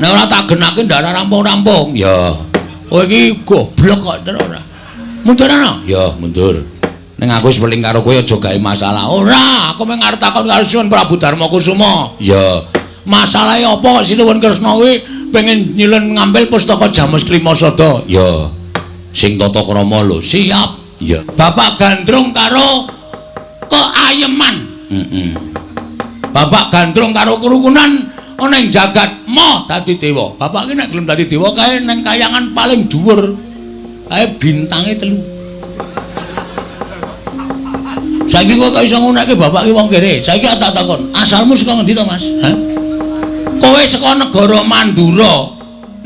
Nek ora tak genake ndak rampung-rampung. Ya. Kowe iki goblok kok terus ora. Mundur ana? Ya, mundur. Ning aku wis weling karo kowe aja gawe masalah. Ora, aku mung arep takon karo Sinuwun Prabu Darma Kusuma. Ya. Masalahe apa kok Sinuwun Kresna kuwi pengen nyilen ngambil pustaka Jamus Klima Sada? Ya. Sing tata krama lho, siap. Ya. Bapak Gandrung karo keayeman. Heeh. Bapak Gandrung karo kerukunan ana ing jagat mo dadi dewa. Bapak ki nek gelem dadi dewa kae ning kayangan paling dhuwur. Kae bintange 3. Saiki kok iso ngonekke bapak ki wong kere. Saiki tak takon, asalmu saka ngendi to, Mas? Hah? Kowe saka negara Mandura.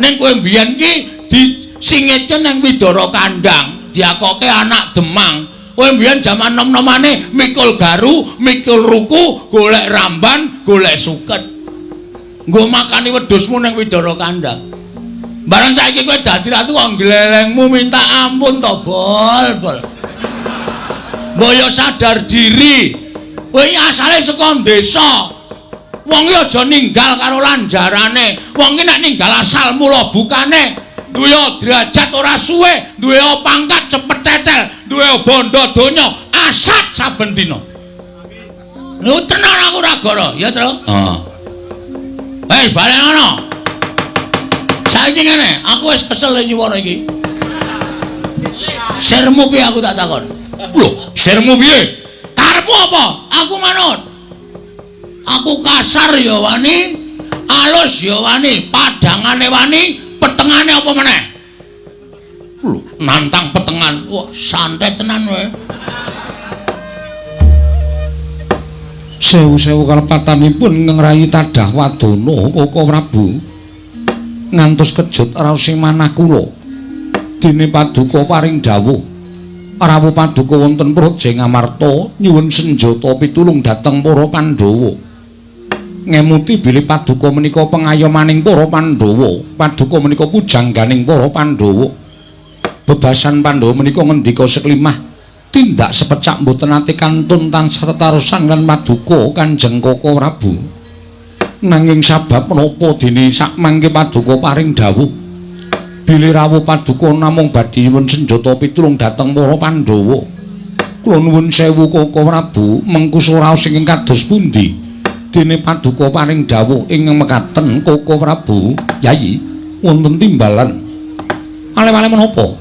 Ning kowe mbiyen ki disingitke ning Widara Kandang, diakoke anak Demang. Kowe mbiyen jaman nom-nomane mikul garu, mikul ruku, golek ramban, golek suket. Nggo makani wedhusmu ning Widara Kandang. Bareng saiki kowe dadi ratu kok glelengmu minta ampun to, Bol, Bol. Mbok sadar diri. Kowe iki asale saka desa. Wong iki aja ninggal karo lanjarane. Wong iki nek ninggal asal mula bukane duwe derajat ora suwe, duwe pangkat cepet tetel, duwe bondo donya asat saben dina. Niku tenan aku ora goro, ya, Tru? Heeh. Hei, balen ana. Saiki ngene, aku wis kesel nyuwara iki. Sirmu piye aku tak takon? Lho, sirmu piye? Karepmu apa? Aku manut. Aku kasar ya wani, alus ya wani, padangane wani, petengane apa meneh? Lho, nantang petengan. Wah, santet tenan kowe. Sewu-sewu kalepatanipun ingkang rayi tadah wadana Koko Prabu. Ngantos kejut raos ing manah kula. Dene paduka paring dawuh. Rawuh paduka wonten Praja Ngamarta nyuwun senjata pitulung dhateng para Pandhawa. Ngemuti bilih paduka menika pengayomaning para Pandhawa, paduka menika pujangganing para Pandhawa. Bebasan Pandhawa menika ngendika seklimah tindak sepecak mboten nate kantun tansah tetarosan lan paduka Kanjeng Koko Prabu. Nanging sabab menapa dene sakmangke paduka paring dawuh bilih rawuh paduka namung badhe nyuwun senjata pitulung dhateng para Pandhawa. Kula nuwun sewu Koko Prabu, mengkusa raos ingkang kados pundi? Dene paduka paring dawuh ing mekaten Koko Prabu, Yayi, wonten timbalan. Ale-ale menapa?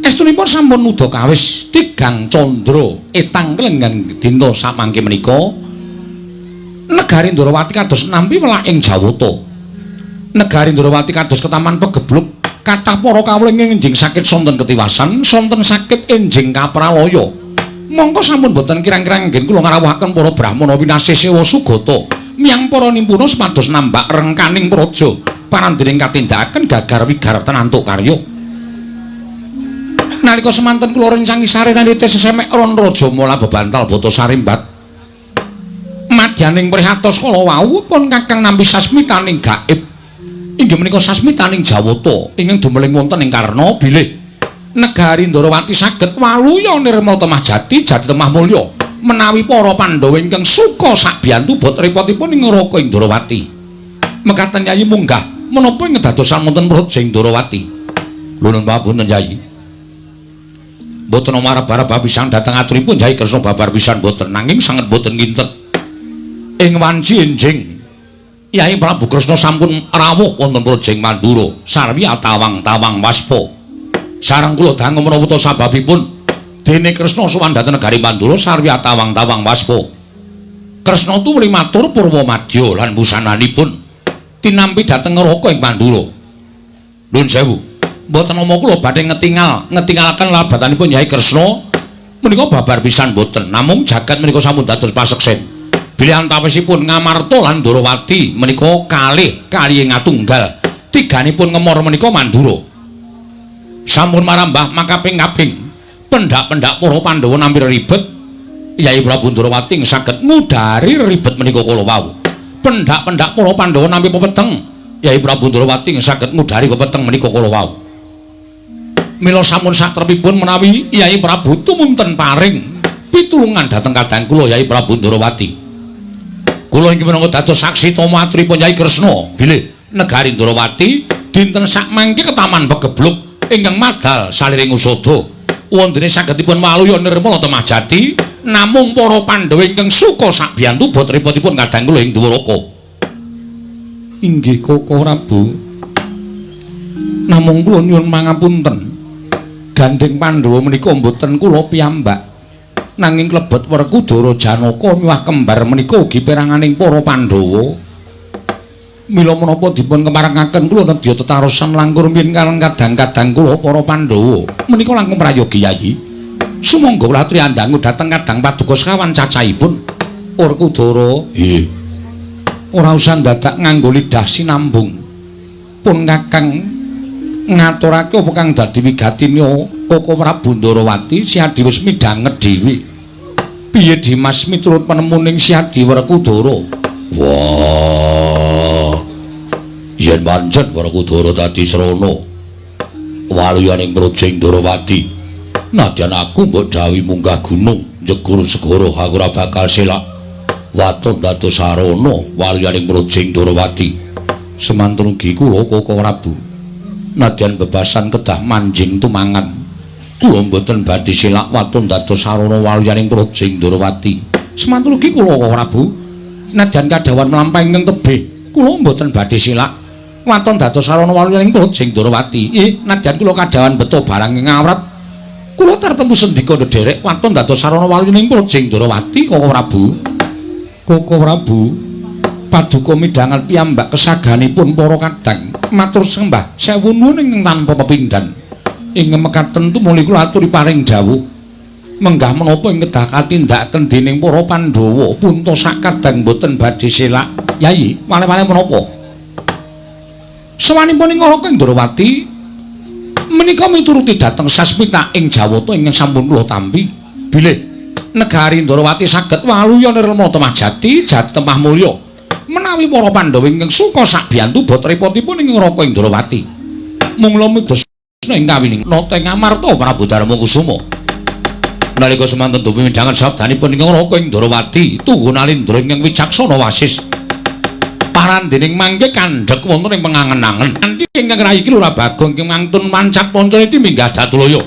Estunipun sampun nuda kawis tigang candra etang klenggan dinta samangke menika. Negari Ndrawati kados nampi welaking Jawata. Negari Ndrawati kados ketaman pegebluk kathah para kawula ing enjing sakit sonten ketiwasan, sonten sakit enjing kapralaya. Mongko sampun boten kirang-kirang nggen kula ngrawuhaken para brahmana winasih sewa sugata miyang para nimpuna supados nambak rengkaning praja parandening katindakaken gagar wigar tenantuk karya. Nalika semanten kula rencangi sarenanite sesemek ron raja mula bebantal bata sarimbat. Madyaning prihatos kala wau pun kakang nampi sasmitaning gaib. Inggih menika sasmitaning Jawata ingkang dumeling wonten ing Karna bilih negari Ndrawati saged waluya nirma temah jati jati temah mulya menawi para Pandhawa ingkang suka sabiyantu bot repotipun ing neraka ing Ndrawati. Mekaten Yayi munggah menapa ing dadosan wonten praja ing Ndrawati. Lho nun papunten Yayi. Mboten marab-arab pisan dhateng aturipun Yayi Kresna babar pisan mboten nanging sanget mboten nginten. Ing wanci enjing Yai Prabu Kresna sampun rawuh wonten praja ing Mandura sarwi atawang-tawang waspa. Sareng kula dangu menawa ta sababipun dene Kresna sowan dhateng negari Mandura sarwi atawang-tawang waspa. Kresna tuwuli matur purwa madya lan busananipun tinampi dhateng neraka ing Mandura. Nuwun sewu. Mboten nama kula badhe ngetingalaken labatanipun Yai Kresna menika babar pisan mboten namung jagat menika sampun dados paseksen. Bilih antawisipun Ngamarta lan Ndrawati menika kalih kaliye ngatunggal tiganipun ngemor menika Mandura. Sampun marambah makaping-kaping pendak-pendak para Pandhawa nampi ribet Yai Prabu Ndrawati saged ngudari ribet menika kala wau. Pendak-pendak para Pandhawa nampi pepeteng Yai Prabu Ndrawati saged ngudari pepeteng menika kala wau. Mila sampun satrepipun menawi Yai Prabu tumunten paring pitulungan dhateng kadang kula Yai Prabu Ndrawati. Kula inggih minangka dados saksi tama aturipun Yai Kresna bilih negari Ndrawati dinten sakmangke ketaman pegebluk ingkang madal saliring usada. Wondene sagedipun waluya nirmala temah jati namung para Pandhawa ingkang suka sabiyantu botripotipun kadang kula ing Dwaraka. Inggih Koko Prabu. Namung kula nyuwun mangapunten. Gandheng Pandhawa menika mboten kula piyambak. Nanging klebet Werkudara Janaka miwah kembar menika ugi peranganing para Pandhawa. Mila menapa dipun kemarengaken kula nedya tetarosan langkung rumiyin kaliyan kadang-kadang kula para Pandhawa. Menika langkung prayogi Yayi. Sumangga kula aturi andangu dhateng kadang paduka sekawan cacahipun. Werkudara, nggih. Ora usah dadak nganggo lidah sinambung. Pun Kakang ngaturake apa kang dadi wigatine Koko Prabu Ndrawati Siadi wis midhanget dhewe. Piye Dimas miturut penemuning Siadi Werkudara? Wah. Yen pancen Werkudara dadi srana waluyaning praja ing Ndrawati. Nadyan aku mbok dawuhi munggah gunung njegur segara aku ora bakal selak. Waton dados sarana waluyaning praja ing Ndrawati. Semantun ugi kula Koko Prabu. Nadyan bebasan kedah manjing tumangan. Kula mboten badhe selak waton dados sarana waluyaning praja ing Ndrawati. Semantun ugi kula Koko Prabu. Nadyan kadhawan mlampah ingkang tebih, kula mboten badhe selak waton dados sarana waluyaning praja ing Ndrawati. Nadyan kula kadhawan beto barang ing awrat, kula tartemtu sendika ndederek waton dados sarana waluyaning praja ing Ndrawati Koko Prabu. Koko Prabu, paduka midhanget piyambak kesaganipun para kadang matur sembah sewu nuwun ingkang tanpa pepindhan. Ing mekaten tumuli kula aturi paring dawuh menggah menapa ing kedah katindakaken dening para Pandhawa punta sakadang boten badhe selak. Yayi, wale-wale menapa? Sawanipun ing Naraka Ndrawati menika mituruti dhateng sasmita ing Jawata ingkang sampun kula tampi bilih negari Ndrawati saged waluya nirmala temah jati jati temah mulya menawi para Pandhawa ingkang suka sabiyantu botripotipun ing Naraka Ndrawati. Mung lumedosna ing kawining nata ing amarta Prabu Darma Kusuma. Nalika semanten dumi midhanget sabdanipun ing Naraka Ndrawati tuhu nalindra ingkang wicaksana wasis parandening mangke kandhek wonten ing pengangen-angen. Kanthi ingkang rayi Lurah Bagong ingkang mantun mancap pancaniti minggah datulaya.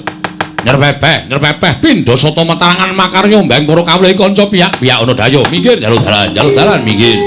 Nyerpepeh, nyerpepeh pindha sata metarangan makarya mbang para kawula kanca piyak-piyak ana daya minggir jaluk dalan, jaluk dalan minggir.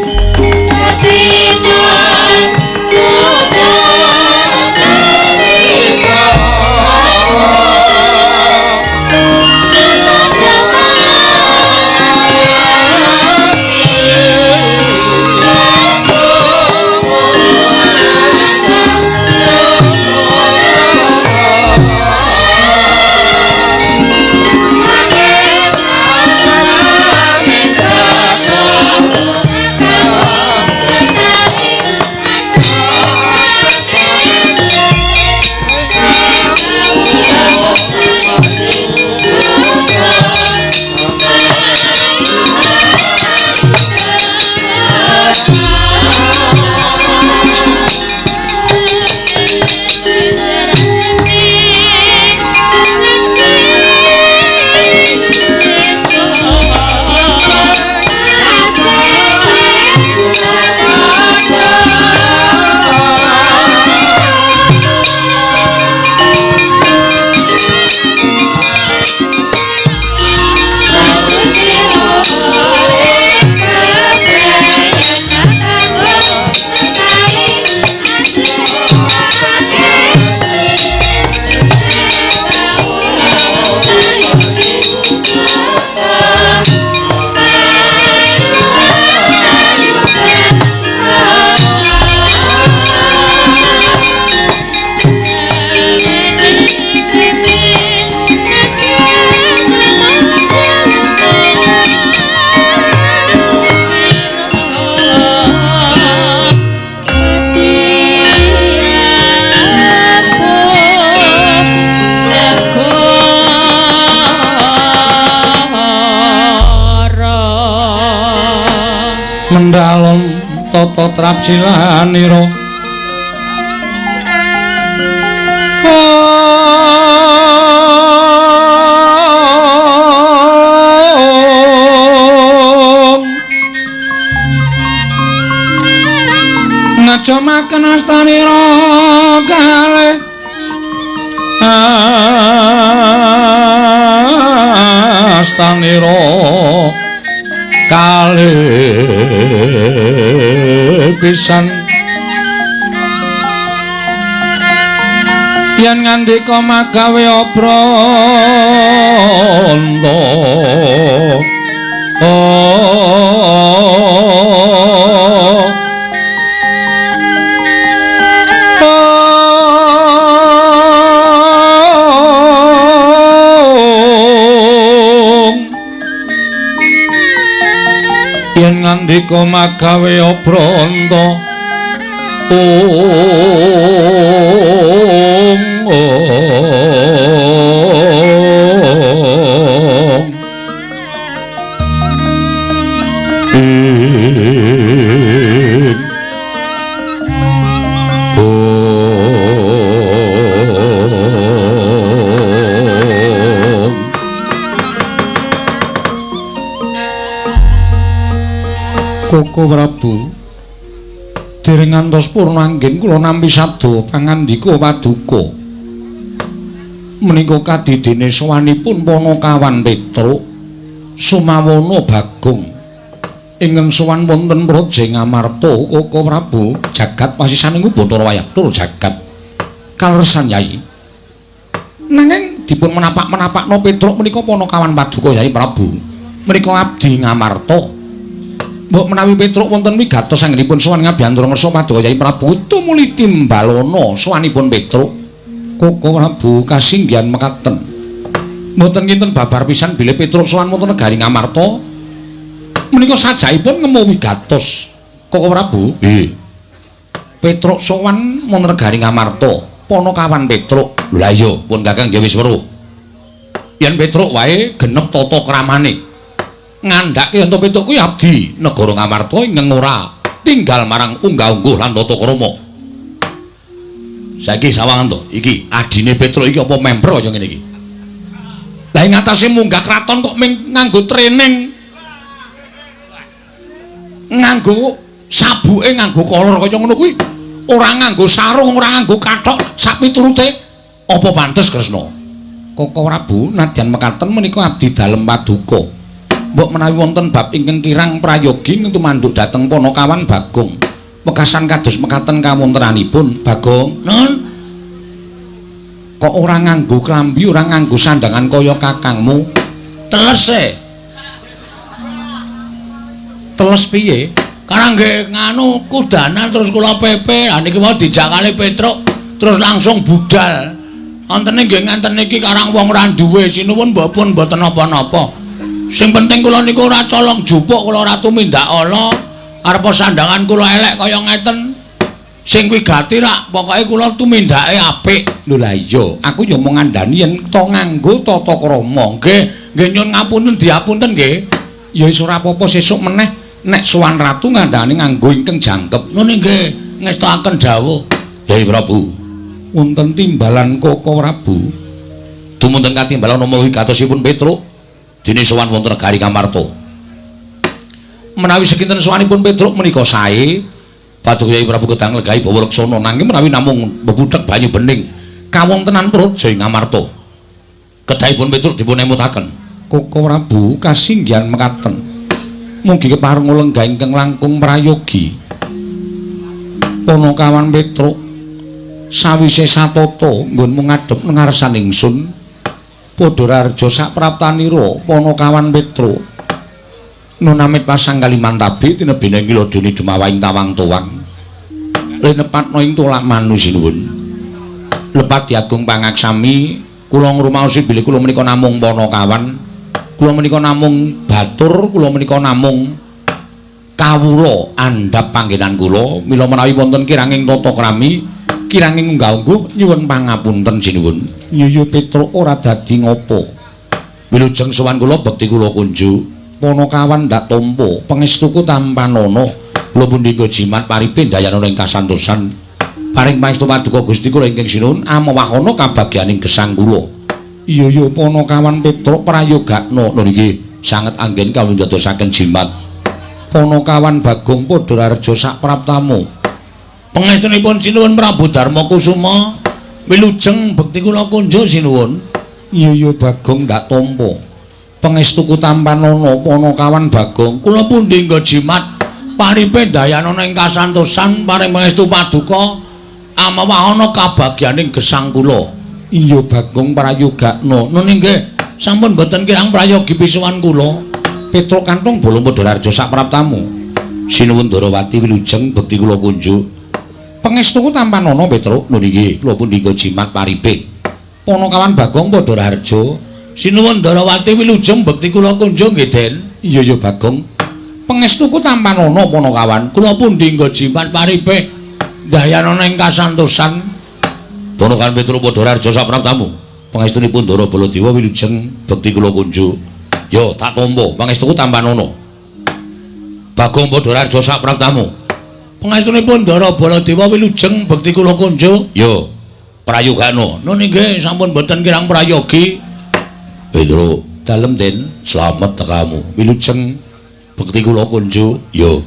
Mendalon tata trapsilanira Ngejemaken astanira kalih astanira kalih pisan yen ngandika magawe obranta. Yen ngandika magawe obranta Koko Prabu dereng ngantos purna anggen kula nampi sabda pangandika paduka. Menika kadidene sowanipun Panakawan Petruk Sumawana Bagong ingkang sowan wonten Praja Ngamarta. Koko Prabu jagat pasisaning Bathara Wayah tur jagat kaleresan Yai. Nanging dipun menapak-menapakno Petruk menika Panakawan paduka Yai Prabu menika abdi Ngamarta. Mbok menawi Petruk wonten wigatos anggenipun sowan ngabiyantara ngersa paduka Yai Prabu tumuli timbalana sowanipun Petruk. Koko Prabu kasinggihan mekaten. Mboten kinten babar pisan bilih Petruk sowan wonten negari Ngamarta menika sajaipun ngemu wigatos. Koko Prabu, nggih. Petruk sowan wonten negari Ngamarta, Panakawan Petruk. Lha iya, pun Kakang nggih wis weruh. Yen Petruk wae genep tata kramane. Ngandhake yen to Petruk kuwi abdi negara Ngamarta ingkang ora tinggal marang unggah-ungguh lan tata krama. Saiki sawangan to, iki adine Petruk iki apa member kaya ngene iki? Lah ing atase munggah kraton kok ming nganggo training. Nganggo sabuke nganggo kolor kaya ngono kuwi, ora nganggo sarung, ora nganggo kathok sak piturute. Apa pantes Kresna? Koko Prabu nadyan mekaten menika abdi dalem paduka. Mbok menawi wonten bab ingkang kirang prayogi tumanduk dhateng Panakawan Bagong. Wekasan kados mekaten kawontenanipun Bagong. Nun. Kok ora nganggo klambi, ora nganggo sandangan kaya kakangmu? Teles e. Teles piye? Karang nggih nganu kudanan terus kula pepe. Lah niki wau dijak kali Petruk terus langsung budal. Wontene nggih ngenten niki karang wong ora duwe sinuwun mbok pun mboten napa-napa. Sing penting kula niku ora colong jupuk, kula ora tumindak ala. Arep sandangan kula elek kaya ngeten. Sing wigati rak pokoke kula tumindake apik. Lho lah iya, aku ya mung ngandani yen to nganggo tata krama. Nggih, nggih nyuwun ngapunten diapunten nggih. Ya wis ora apa-apa sesuk meneh nek sowan ratu ngandani nganggo ingkang jangkep. Ngono nggih, ngestokaken dawuh. Yai Prabu, wonten timbalan Koko Prabu. Dumunten katimbalan nama wigatosipun Petruk dene sowan wonten negari Ngamarta. Menawi sekinten sowanipun Petruk menika sae, paduka Yai Prabu kedang legahi bawa leksana, nanging menawi namung bebuthek banyu bening kawontenan Praja Ngamarta. Kedahipun Petruk dipun emutaken. Koko Prabu kasinggihan mekaten. Mugi kepareng lenggah ingkang langkung prayogi. Panakawan Petruk sawise satata nggonmu ngadhep ngarsan ingsun. Padha raharja sak praptanira Panakawan Petruk. Nunamit pasang Kalimantabi tinebene ngilodene dumawaing tawang tuwang. Linepatna ing tolak manu sinuwun. Lepat diagung pangaksami kula ngrumaosi bilih kula menika namung Panakawan. Kula menika namung batur, kula menika namung kawula andhap panggenan kula. Mila menawi wonten kiranging tata krami, kiranging unggah-ungguh nyuwun pangapunten sinuwun. Yuyu Petruk ora dadi ngopo. Wilujeng sowan kula bekti kula kunjuk. Panakawan ndak tampa pangestuku tampanana. Kula pundi jimat paripe ndayanana ing kasantosan. Paring pangestu paduka Gusti kula ingkang sinuwun amawahana kabagyaning gesang kula. Iya ya Panakawan Petruk prayogakna. Lho niki sanget anggen kawula ndadosaken jimat. Panakawan Bagong padha raharja sak praptamu. Pangestunipun sinuwun Prabu Darma Kusuma, wilujeng bekti kula kunjuk sinuwun. Iya ya Bagong ndak tampa. Pangestuku tampanana Panakawan Bagong. Kula pundi nggo jimat paripe dayanana ing kasantosan paring pangestu paduka amawahana kabagyaning gesang kula. Iya Bagong prayogakna. Nun inggih, sampun boten kirang prayogi pisuwan kula. Petruk Kanthong Bolong Padhararja sapraptamu. Sinuwun Darawati wilujeng bekti kula kunjuk. Pangestuku tampanana Petruk. Nun inggih, kula pundi nggo jimat paripe. Panakawan Bagong Padhararja. Sinuwun Darawati wilujeng bekti kula kunjuk nggih Den. Iya ya Bagong. Pangestuku tampanana Panakawan. Kula pundi nggo jimat paripe dayanana ing kasantosan. Panakawan Petruk Padhararja sapraptamu. Pangestunipun Ndara Baladewa wilujeng bekti kula kunjuk. Yo tak tampa pangestuku tampanana. Bagong Padhararja sapraptamu. Pangestunipun Ndara Baladewa wilujeng bekti kula kunjuk. Yo prayogana. Nun inggih sampun boten kirang prayogi. Petruk dalem Den, slamet tekamu. Wilujeng bekti kula kunjuk. Yo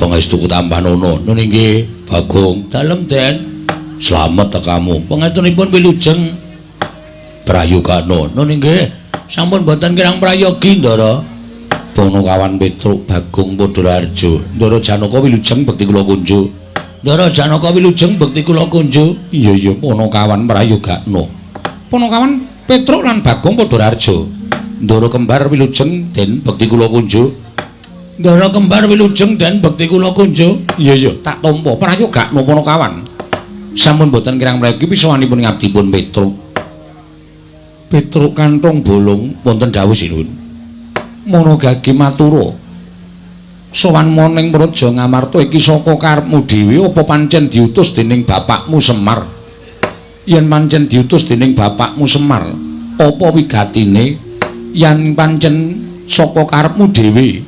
pangestuku tampanana. Nun inggih Bagong dalem Den, slamet tekamu. Pangestunipun wilujeng prayogana. Nun inggih sampun boten kirang prayogi Ndara. Panakawan Petruk Bagong Padhararja. Ndara Janaka wilujeng bekti kula kunjuk. Ndara Janaka wilujeng bekti kula kunjuk. Iya iya Panakawan prayogakna. Panakawan Petruk lan Bagong Padhararja. Ndara kembar wilujeng Den bekti kula kunjuk. Ndara kembar wilujeng Den bekti kula kunjuk. Iya iya tak tampa prayogakna Panakawan. Sampun boten kirang prayogi pisawanipun ngabdipun Petruk. Petruk Kanthong Bolong wonten dawuh sinuwun. Monogage matura. Sowan moning Praja Ngamarta iki saka karepmu dhewe apa pancen diutus dening bapakmu Semar? Yen pancen diutus dening bapakmu Semar, apa wigatine? Yen pancen saka karepmu dhewe,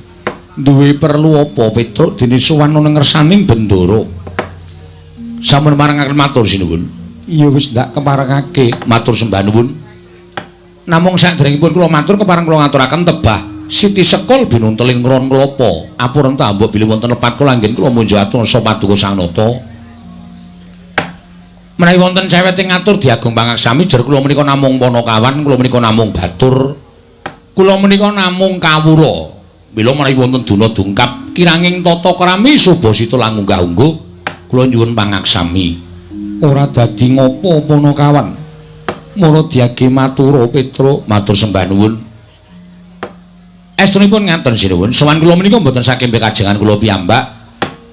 duwe perlu apa Petruk dene sowan ana ngersaning Bendara? Sampun marengaken matur sinuwun. Ya wis ndak keparengake matur sembah nuwun. Namung saderengipun kula matur kepareng kula ngaturaken tebah Siti Sekul binunteling ron klapa. Apuren tambuk bilih wonten lepat kula anggen kula munjuk atur sa paduka Sang Nata. Menawi wonten cewete ngatur diagung pangaksami jer kula menika namung panakawan, kula menika namung batur. Kula menika namung kawula. Mila menawi wonten duna dungkap kiranging tata krami subasita lan unggah-ungguh kula nyuwun pangaksami. Ora dadi ngopo panakawan. Mula diage matura Petruk, matur sembah nuwun. Estunipun ngaten sinuwun, sowan kula menika mboten saking pekajengan kula piyambak.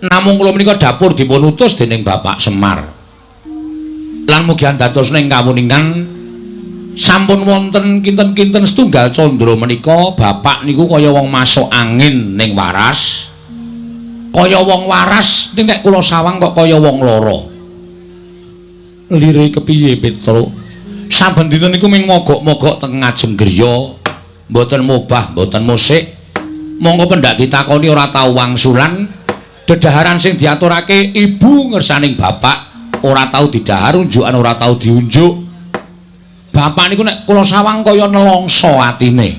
Namung kula menika dapur dipun utus dening Bapak Semar. Lan mugi andados ing kawuningan sampun wonten kinten-kinten setunggal candra menika bapak niku kaya wong masuk angin ning waras. Kaya wong waras ning nek kula sawang kok kaya wong lara. Lire kepiye Petruk? Saben dinten niku ming mogok-mogok teng ngajeng griya, mboten mobah, mboten musik. Monggo pendak ditakoni ora tau wangsulan. Dedaharan sing diaturake ibu ngersaning bapak ora tau didahar, unjukan ora tau diunjuk. Bapak niku nek kula sawang kaya nelongso atine.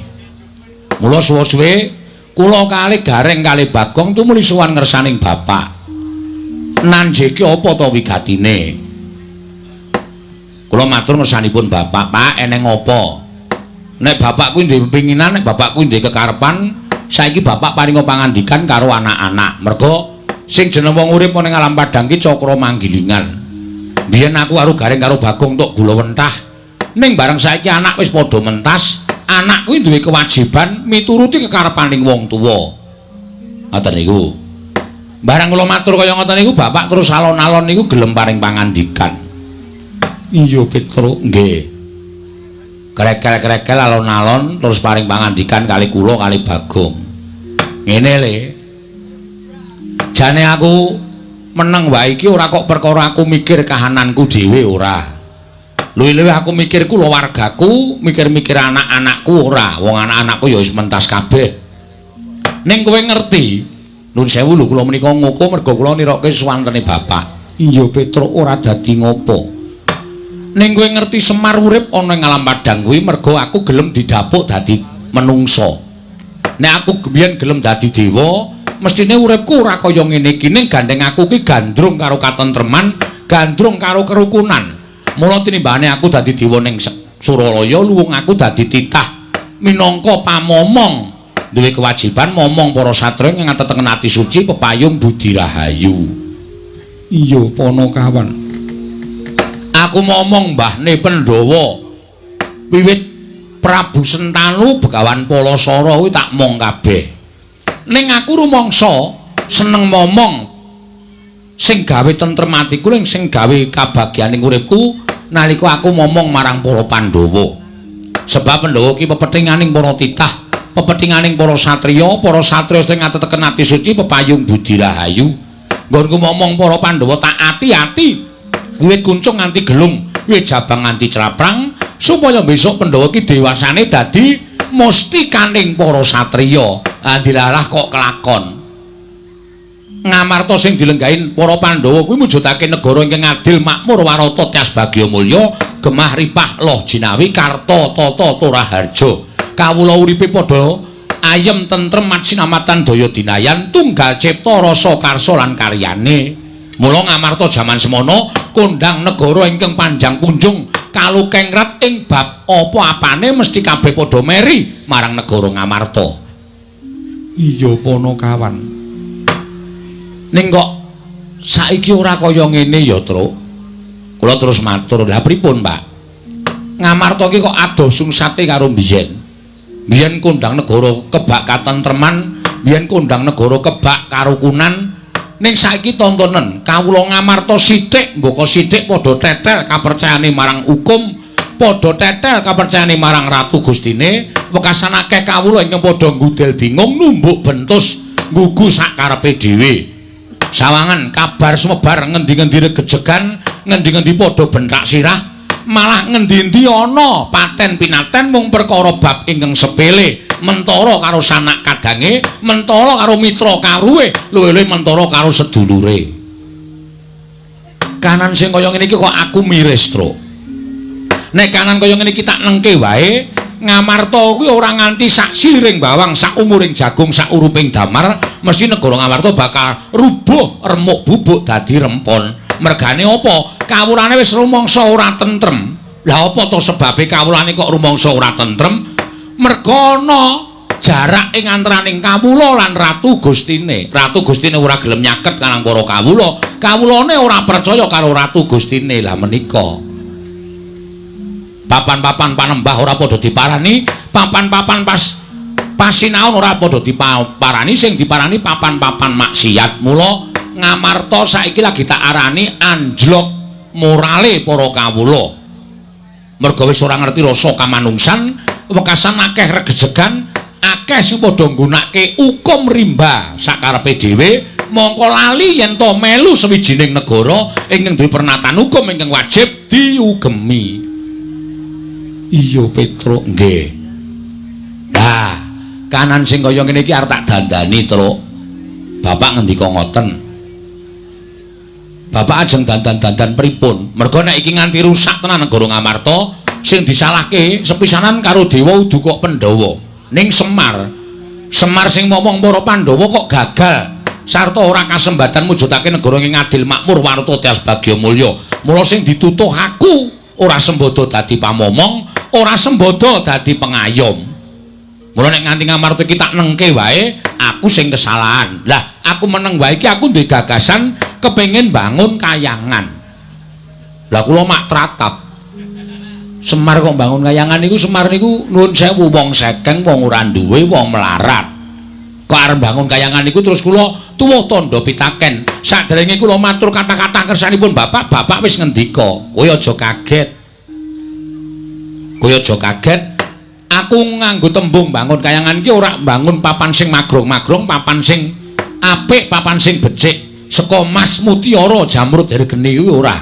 Mula suwe-suwe kula kalih Gareng kalih Bagong tumuli sowan ngersaning bapak. Nanjeke apa ta wigatine? Kula matur ngersanipun bapak, Pak, eneng apa? Nek bapak kuwi duwe pinginan, nek bapak kuwi duwe kekarepan, saiki bapak paringa pangandikan karo anak-anak. Mergo sing jeneng wong urip ana ing alam padhang ki cakra manggilingan. Biyen aku karo Gareng karo Bagong tok gula wentah. Ning bareng saiki anak wis padha mentas, anak kuwi duwe kewajiban mituruti kekarepaning wong tuwa. Ngoten niku. Bareng kula matur kaya ngoten niku, bapak terus alon-alon niku gelem paring pangandikan. Iya Petruk, nggih. Krekel-krekel alon-alon terus paring pangandikan kali kula kali Bagong. Ngene le. Jane aku meneng wae iki ora kok perkara aku mikir kahananku dhewe ora. Luwih-luwih aku mikir kulawargaku, mikir-mikir anak-anakku ora. Wong anak-anakku ya wis mentas kabeh. Ning kowe ngerti, nun sewu lho kula menika ngoko mergo kula nirokke suwantene bapak. Iya Petruk, ora dadi ngopo. Ning kowe ngerti Semar urip ana ing alam padhang kuwi mergo aku gelem didapuk dadi menungsa. Nek aku biyen gelem dadi dewa, Mestine uripku ora kaya ngene iki, ning gandeng aku ki gandrung karo katentreman, gandrung karo kerukunan. Mula tinimbane aku dadi dewa ning Suralaya, luwung aku dadi titah minangka pamomong, duwe kewajiban momong para satriya ing ngatetengen ati suci pepayung budi rahayu. Iya, Panakawan. Aku momong mbahne Pandhawa. Wiwit Prabu Sentanu Begawan Palasara kuwi tak mong kabeh. Ning aku rumangsa seneng momong sing gawe tentrem atiku ning sing gawe kabagyaning uripku nalika aku momong marang para Pandhawa. Sebab Pandhawa ki pepethinganing para titah, pepethinganing para satriya, para satriya sing ngateteken ati suci pepayung budi rahayu. Nggonku momong para Pandhawa tak ati-ati wiwit kuncung nganti gelung, wiwit jabang nganti craprang, supaya besok Pandhawa ki dewasane dadi mustikaning para satriya. Andilalah kok kelakon. Ngamarta sing dilenggahin para Pandhawa kuwi mujudake negara ingkang adil, makmur, warata, tyas bagya mulya, gemah ripah loh jinawi, karta tata toraharja. Kawula uripe padha ayem tentrem sinamatan daya dinayan, tunggal cipta rasa karsa lan karyane. Mula Ngamarta jaman semono kondhang negara ingkang panjang punjung kalukengrat ing bab apa-apane mesti kabeh padha meri marang negara Ngamarta. Iya, Panakawan. Ning kok saiki ora kaya ngene ya, Truk. Kula terus matur, "Lah pripun, Pak?" Ngamarta iki kok adoh sungsate karo biyen. Biyen kondhang negara kebak katentreman, biyen kondhang negara kebak karukunan. Ning saiki tontonen kawula Ngamarta sithik mbaka sithik padha tetel kapercayane marang hukum, padha tetel kapercayane marang Ratu Gustine, wekasan akeh kawula ingkang padha nggudel bingung numbuk bentus nggugu sak karepe dhewe. Sawangan kabar sumebar ngendi-ngendi regejegan, ngendi-ngendi padha bentak sirah, malah ngendi-endi ana paten pinaten mung perkara bab ingkang sepele, mentara karo sanak kadange, mentara karo mitra karuwe, luwih-luwih mentara karo sedulure. Kanan sing kaya ngene iki kok aku miris, Truk. Nek kanan kaya ngene iki tak nengke wae, Ngamarta kuwi ora nganti sak siliring bawang, sak umuring jagung, sak uruping damar, mesti negara Ngamarta bakal rubuh remuk bubuk dadi rempon. Mergane apa? Kawulane wis rumangsa ora tentrem. Lah apa to sebabe kawulane kok rumangsa ora tentrem? Merga ana jarak ing antaraning kawula lan Ratu Gustine. Ratu Gustine ora gelem nyaket karang para kawula, kawulane ora percaya karo Ratu Gustine. Lah menika papan-papan panembah ora padha diparani, papan-papan pas pasinaon ora padha diparani, sing diparani papan-papan maksiat. Mula Ngamarta saiki lagi tak arani anjlok morale para kawula. Merga wis ora ngerti rasa kamanungsan, wekasan akeh regejegan, akeh sing padha nggunakake hukum rimba sakarepe dhewe, mongko lali yen to melu sawijining negara ingkang duwe pernatan hukum ingkang wajib diugemi. Iya, Petruk, nggih. Lah, kanan sing kaya ngene iki arep tak dandani, Truk. Bapak ngendika ngoten. Bapak ajeng dandan-dandan pripun? Merga nek iki nganti rusak tenan negara Ngamarta, sing disalahke sepisanan karo dewa udu kok Pandhawa. Ning Semar. Semar sing momong para Pandhawa kok gagal sarta ora kasembatan mujudake negara ing adil makmur warta tyas bagya mulya. Mula sing ditutuh aku ora sembodo dadi pamomong, ora sembodo dadi pengayom. Mula nek nganti Ngamarta iki tak nengke wae, aku sing kesalahan. Lah, aku meneng wae iki aku duwe gagasan kepengin bangun kayangan. Lah kula mak tratap. Semar kok bangun kayangan niku, Semar niku nuwun sewu wong sekeng, wong ora duwe, wong melarat. Kok arep bangun kayangan niku terus kula tuwuh tandha pitaken. Saderenge kula matur kata-kata kersanipun Bapak, Bapak wis ngendika, "Kowe aja kaget. Kowe aja kaget. Aku nganggo tembung bangun kayangan iki ora bangun papan sing magrong-magrong, papan sing apik, papan sing becik, saka mas mutiara jamrud hergeni kuwi ora.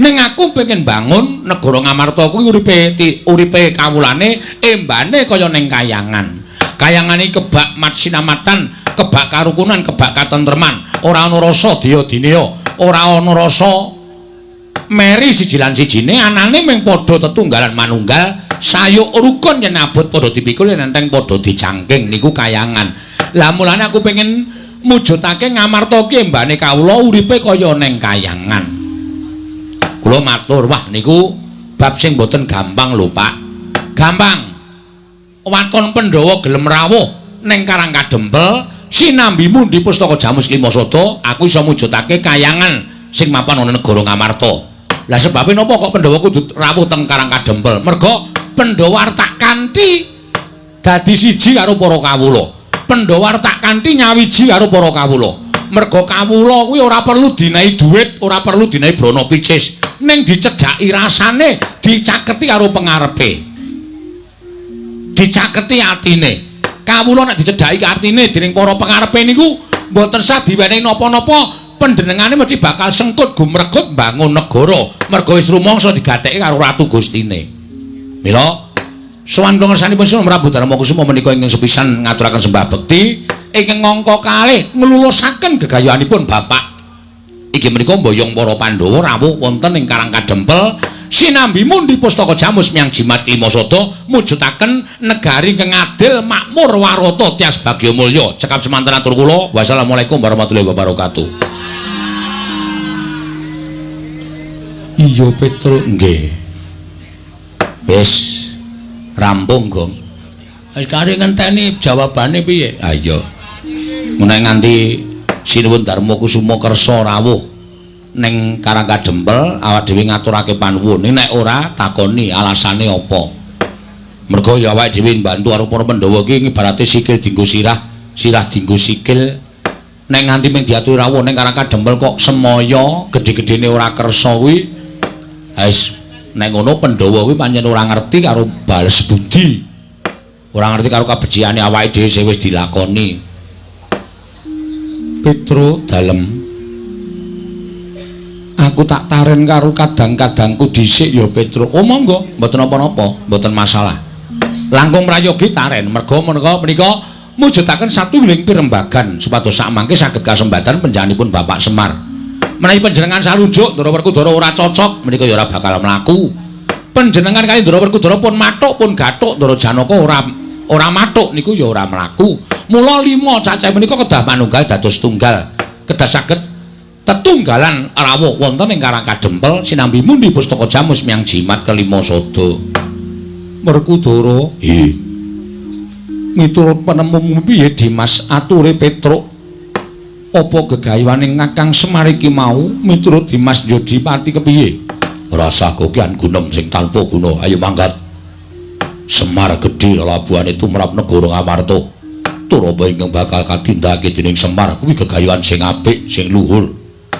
Ning aku pengen bangun negara Ngamarta kuwi uripe kawulane embane kaya ning kayangan. Kayangan iki kebak matsinamatan, kebak karukunan, kebak katentreman, ora ana rasa daya dineya, ora ana rasa meri siji lan sijine, anane mung padha tetunggalan manunggal, sayuk rukun yen abot padha dipikul, yen enteng padha dicangking. Niku kayangan. Lah mulane aku pengen Mujudake Ngamarta ki embane kawula uripe kaya neng kayangan. Kula matur, wah niku bab sing mboten gampang lho, Pak. Gampang. Waton Pandhawa gelem rawuh neng Karang Kadempel sinambi mundi pustaka Jamus Lima Sada, aku iso mujudake kayangan sing mapan ana negara Ngamarta. Lah sebabe napa kok Pandhawa kudu rawuh teng Karang Kadempel? Merga Pandhawa tak kanthi dadi siji karo para kawula. Pandhawa tak kanthi nyawiji karo para kawula. Merga kawula kuwi ora perlu dinehi dhuwit, ora perlu dinehi brana picis, ning dicedhaki rasane, dicaketi karo pengarepe. Dicaketi atine. Kawula nek dicedhaki artine dening para pengarepe niku mboten sah diwenehi napa-napa, panjenengane mesti bakal sengkut gumregut mbangun negara. Merga wis rumangsa digatheki karo Ratu Gustine. Mila sowan kula ngersanipun Sinuwun Prabu Darma Kusuma menika ingkang sepisan ngaturaken sembah bekti ingkang angka kalih nglulusaken gegayuhanipun bapak. Inggih menika mboyong para Pandhawa rawuh wonten ing Karang Kadempel sinambi mundi pustaka Jamus Miang Jimat Lima Sada mujudaken negari ingkang adil makmur warata tias bagya mulya. Cekap semanten atur kula. Wassalamualaikum warahmatullahi wabarakatuh. Iya Petruk, nggih. Wis rampung, Gong. Wis kari ngenteni jawabane piye? Ha iya. Menawi nganti Sinuwun Darma Kusuma kersa rawuh ning Karang Kadempel awak dhewe ngaturake panuwun. Nek ora takoni alasane apa? Merga ya awake dhewe mbantu karo para Pandhawa iki ibarate sikil dienggo sirah, sirah dienggo sikil. Nek nganti mung diaturi rawuh ning Karang Kadempel kok semaya gedhe-gedhene ora kersa kuwi, wis nek ngono Pandhawa kuwi pancen ora ngerti karo bales budi. Ora ngerti karo kabeciane awake dhewe sing wis dilakoni. Petro dalem, aku tak taren karo kadang-kadangku dhisik ya Petro. Oh monggo, mboten napa-napa, mboten masalah. Langkung prayogi taren, merga menika mujudaken satunggiling pirembagan supados sakmangke saged kasembatan panjenenganipun Bapak Semar. Menawi panjenengan sarujuk Ndara Werkudara ora cocok, menika ya ora bakal mlaku. Panjenengan kali Ndara Werkudara pun mathuk pun gathuk, Ndara Janaka ora mathuk niku ya ora mlaku. Mula lima cacah menika kedah manunggal dados tunggal, kedah saged tetunggalan rawuh wonten ing Karang Kadempel sinambi mundi pustaka Jamus Miang Jimat kelima sada. Werkudara, nggih. Miturut penemumu piye Dimas ature Petruk? Apa gegayuhane Kakang Semar iki mau miturut Dimas Jodipati kepiye? Rasa kokian gunem sing tanpa guna. Ayo mangkat. Semar gedhe lelabuhane tumrap negara Ngamarta. Turaba ingkang bakal katindakake dening Semar kuwi gegayuhan sing apik, sing luhur,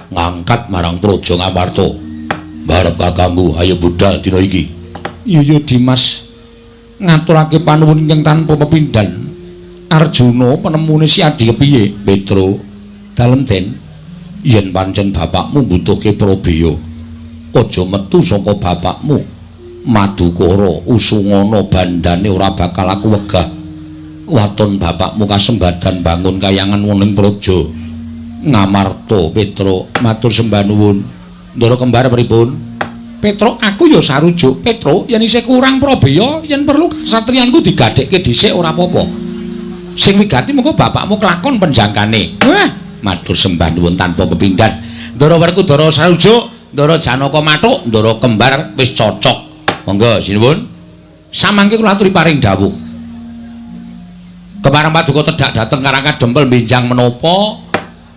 ngangkat marang praja Ngamarta. Barep kakangku, ayo budal dina iki. Iya Dimas, ngaturake panuwun ingkang tanpa pepindhan. Arjuna penemune si Adi kepiye? Petro, dalem Den, yen pancen bapakmu mbutuhke prabeya, aja metu saka bapakmu. Madukara usungana bandane ora bakal aku wegah. Waton bapakmu kasembadan bangun kayangan wonten praja Ngamarta. Petro matur sembah nuwun. Ndara kembar pripun? Petro, aku ya sarujuk. Petro, yen isih kurang prabeya, yen perlu kasatriyanku digadhekke dhisik ora apa-apa. Sing wigati mengko bapakmu kelakon penjangkane. Wah, matur sembah nuwun tanpa pepindhan. Ndara Werkudara sarujuk, Ndara Janaka mathuk, Ndara kembar wis cocok. Monggo sinuwun. Samangke kula aturi paring dawuh. Kepareng paduka tedhak dhateng Karang Kadempel benjang menapa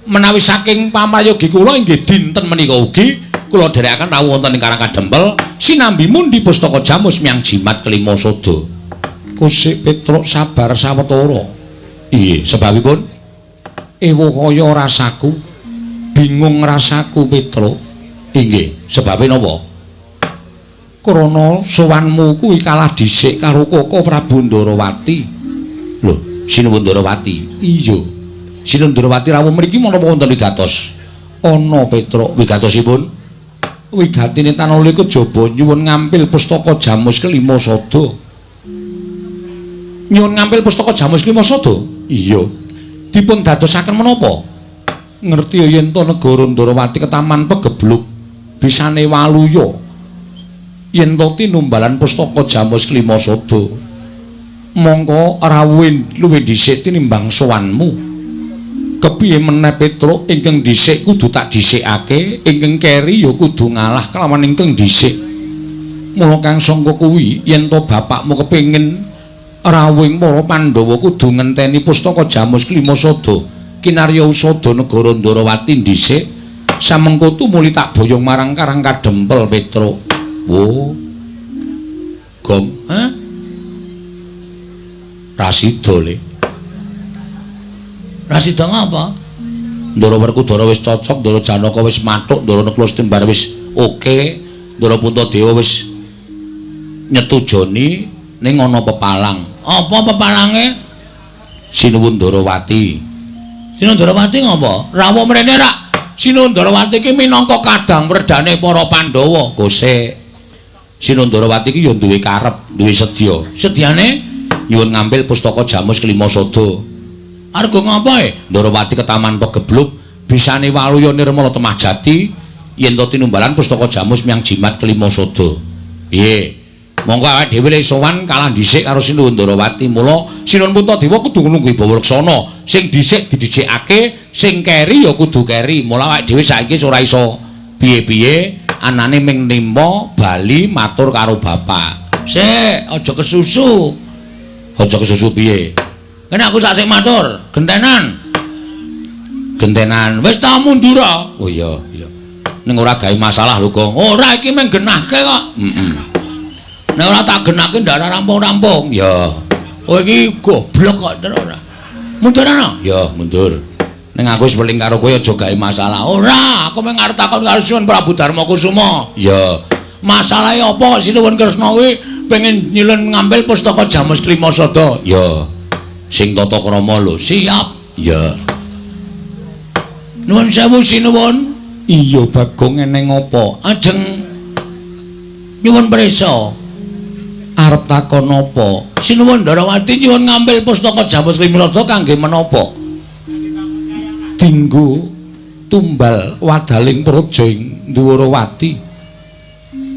menawi saking pamayogi kula inggih dinten menika ugi kula dherekaken rawuh wonten ing Karang Kadempel sinambi mundi pustaka Jamus Miang Jimat kelima sada. Kusik Petruk sabar sawetara. Iya, sebabipun ewa kaya rasaku, bingung rasaku Petruk. Inggih, sebabe napa? Krana sowanmu kuwi kalah dhisik karo Koko Prabu Ndarawati. Lho, Sinuwun Ndarawati. Iya. Sinuwun Ndarawati rawuh mriki menapa wonten wigatos? Ana Petruk, wigatosipun wigatine tanole kejaba nyuwun ngampil pustaka Jamus kelima sada. Nyuwun ngampil pustaka Jamus kelima sada? Iya. Dipun dadosaken menapa? Ngerti yen to negara Ndarawati ketaman pegebluk bisane waluya. Yen to tinumbalan pustaka Jamus kelima sada, mongko rawuhe luwih dhisik tinimbang sowanmu. Kepiye meneh Petruk, ingkang dhisik kudu tak dhisikake, ingkang keri ya kudu ngalah kelawan ingkang dhisik. Mula kang sangka kuwi yen to bapakmu kepengin rawuhing para Pandhawa kudu ngenteni pustaka Jamus Klima Sada kinarya usada negara Ndarawati dhisik. Samengko tumuli tak boyong marang Karang Kadempel Petruk. Oh. Gong, hah? Rasida le. Rasida ngapa? Ndara Werkudara wis cocok, Ndara Janaka wis mathuk, Ndara Nakula Setembar wis oke, Ndara Puntadewa wis nyetujoni ning ana pepalang. Apa pepalange? Sinuwun Ndarawati. Sinuwun Ndarawati ngapa? Rawuh mrene rak. Sinuwun Ndarawati iki minangka kadang werdane para Pandhawa. Kose. Sinuwun Ndarawati iki ya duwe karep, duwe sedya. Sedyane nyuwun ngambil pustaka Jamus Klima Sada. Argo ngapa e? Ndarawati ketaman pegebluk, bisane waluya nirmala temah jati yen to tinumbalan pustaka Jamus miyang jimat Klima Sada. Piye? Monggo awake dhewe le sowan kalah dhisik karo Sinuwun Ndarawati. Mula Sinuwun Puntadewa kudu nunggu Bawa Laksana. Sing dhisik didhisikake, sing keri ya kudu keri. Mula awake dhewe saiki ora iso piye-piye, anane ming nimpa bali matur karo bapak. Sik, aja kesusu. Aja kesusu piye? Kene aku sak sik matur, gentenan. Gentenan. Wis ta mundur. Oh iya, iya. Ning ora gawe masalah lho, Gong. Ora, iki mung genahke kok. Heeh. Nek ora tak genahke ndak rampung-rampung. Ya. Kowe iki goblok kok terus ora. Mundur ana? Ya, mundur. Ning aku wis weling karo kowe aja gawe masalah. Ora, aku mung arep takon karo Sinuwun Prabu Darma Kusuma. Ya. Masalahe apa Sinuwun Kresna kuwi pengen nyilun ngambil pustaka Jamus Klima Sada? Ya. Sing tata krama lho. Siap. Ya. Nuwun sewu Sinuwun. Iya, Bagong, eneng apa? Ajeng nyuwun prisa. Arep takon apa? Sinuwun Ndarawati nyuwun ngambil pustaka Jamus Klima Sada kangge menapa? Dinggo tumbal wadaling praja ing Ndwarawati.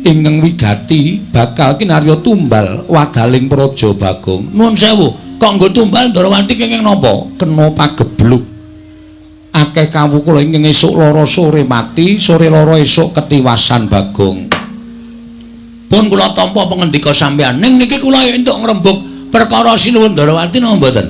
Ingkang wigati bakal kinarya tumbal wadaling praja Bagong. Nuwun sewu, kok nggo tumbal Ndarawati kenging napa? Kena pagebluk. Akeh kawula ingkang esuk lara sore mati, sore lara esuk ketiwasan Bagong. Pun kula tampa pangendika sampeyan. Ning niki kula entuk ngrembug perkara Sinuwun Ndarawati napa mboten?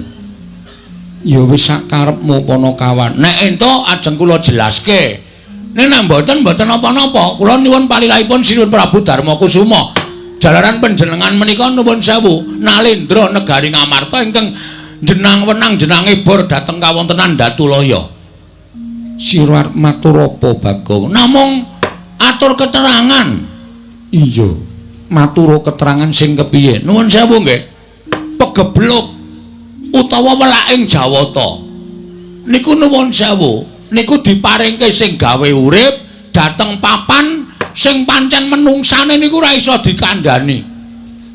Ya wis sak karepmu Panakawan. Nek entuk ajeng kula jelaske. Ning nek mboten mboten napa-napa. Kula nyuwun palilahipun Sinuwun Prabu Darma Kusuma. Jalaran panjenengan menika nuwun sewu nalendra negari Ngamarta ingkang jenang wenang jenange bor dhateng kawontenan Datulaya. Sira arep matur apa Bagong? Namung atur keterangan. Iya, matur keterangan sing kepiye? Nuwun sewu nggih. Pegebluk utawa welaking Jawata niku nuwun sewu niku diparingke sing gawe urip dhateng papan sing pancen menungsane niku ora iso dikandhani.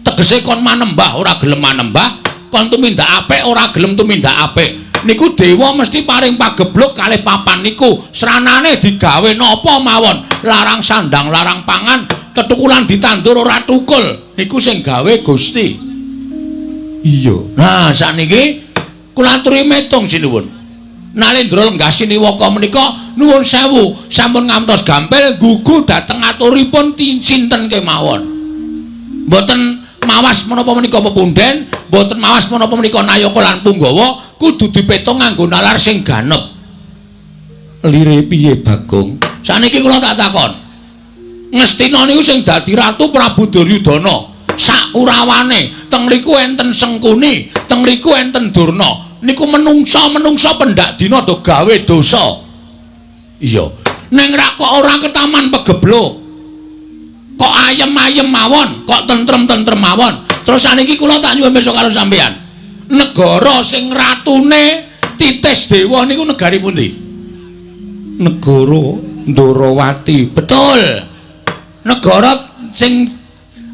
Tegese kon manembah ora gelem manembah, kon tumindak apik ora gelem tumindak apik. Niku dewa mesti paring pagebluk kalih papan niku. Sranane digawe napa mawon, larang sandang, larang pangan, tetukulan ditandur ora tukul. Niku sing gawe Gusti. Iya. Nah, sakniki kula aturi metung sinuwun. Nalendra lenggah siniwaka menika nuwun sewu sampun ngantos gampil gugu dhateng aturipun sinten kemawon. Mboten mawas menapa menika pepunden, mboten mawas menapa menika nayaka lan punggawa, kudu dipetung nganggo nalar sing ganep. Lire piye Bagong? Sakniki kula tak takon. Ngastina niku sing dadi ratu Prabu Duryudana. Sakurawane teng mriku enten Sengkuni, teng mriku enten Durna. Niku menungsa-menungsa pendak dina do gawe dosa. Iya. Ning rak kok ora ketaman pegebluk. Kok ayem-ayem mawon, kok tentrem-tentrem mawon. Terus saniki kula tak nyuwun besok karo sampeyan. Negara sing ratune Titis Dewa niku negari pundi? Negara Ndarawati. Betul. Negara sing